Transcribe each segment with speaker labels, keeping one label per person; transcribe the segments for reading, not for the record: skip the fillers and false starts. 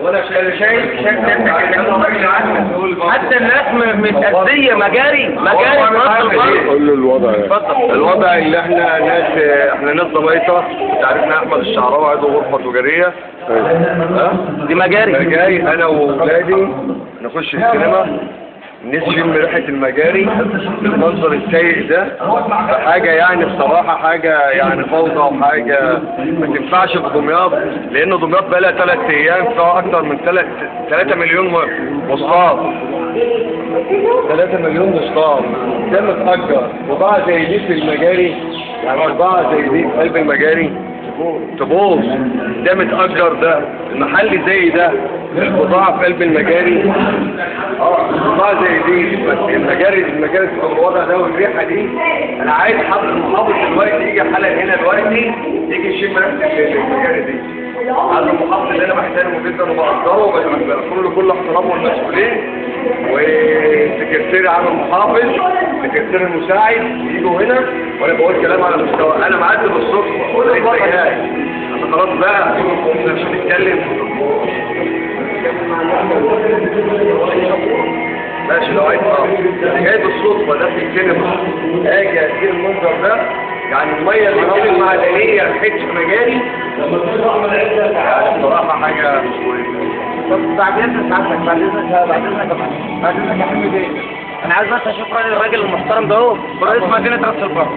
Speaker 1: ولا شايف
Speaker 2: حتى الناس متأذية. مجاري مجاري.
Speaker 3: قول له الوضع.
Speaker 2: اتفضل.
Speaker 3: الوضع اللي احنا ناس، احنا ناس ضبيطه، انت عارفنا احمد الشعراوي عضو غرفة تجارية.
Speaker 2: دي مجاري.
Speaker 3: مجاري انا واولادي نخش السينما نشم ريحة المجاري بالمنظر السيء ده، حاجة يعني بصراحة حاجة يعني فوضى وحاجة ما تنفعش في دمياط، لأن دمياط بقالها 3 أيام فيها أكتر من 3 مليون مصاب. 3 مليون مصاب، ده متأجر، بضاعة زي دي في المجاري، يعني بضاعة زي دي في قلب المجاري تبوظ، ده متأجر، ده المحل زي ده البضاعة في قلب المجاري، بضاعة زي دي المجاري، المجاري تبقى بالوضع ده والريحة دي. أنا عايز حد المحافظ دلوقتي يجي حالا هنا دلوقتي، يجي يشم ريحة المجاري دي. هذا المحافظ اللي أنا بحترمه جدا وبقدره وبكون له كل احترامه والمسؤولين، وسكرتير عام المحافظ، سكرتير المساعد، يجوا هنا وأنا بقول كلام على مستوى. أنا معدي بالصدفة لسه جاي، أنا خلاص بقى مش هنتكلم. ماشي لو عايز. جاي بالصدفة داخل السينما، اجي اشيل المنظر ده، يعني المية اللي كانت المعدنية ريحتش مجاري يعني بصراحة حاجة مش كويسة.
Speaker 2: طب بعد اذنك سعادتك، بعد اذنك، بعد اذنك، بعد اذنك يا حبيبي بيه، انا عايز بس اشوف راي الراجل المحترم ده، هو رئيس مدينة راس البر.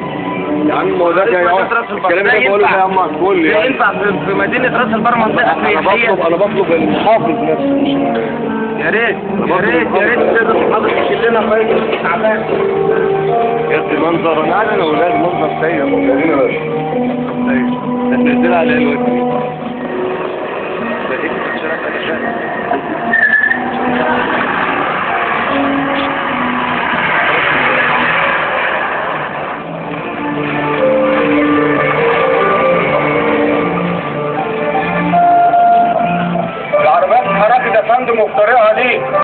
Speaker 3: يا عم هو ده جاي الكلام اللي بقوله ده يا عم على الكل،
Speaker 2: يعني ينفع في مدينة راس البر منطقة سياحية؟
Speaker 3: انا بطلب المحافظ نفسه، مش
Speaker 2: يا ريت يا ريت يا ريت السيد المحافظ يشيل لنا الراجل تعبان.
Speaker 3: يا اخي منظر، انا عارف اولاد منظر سيء مجانين بس. طيب هتنزلها على ايه الوقت دي؟ ده ايه؟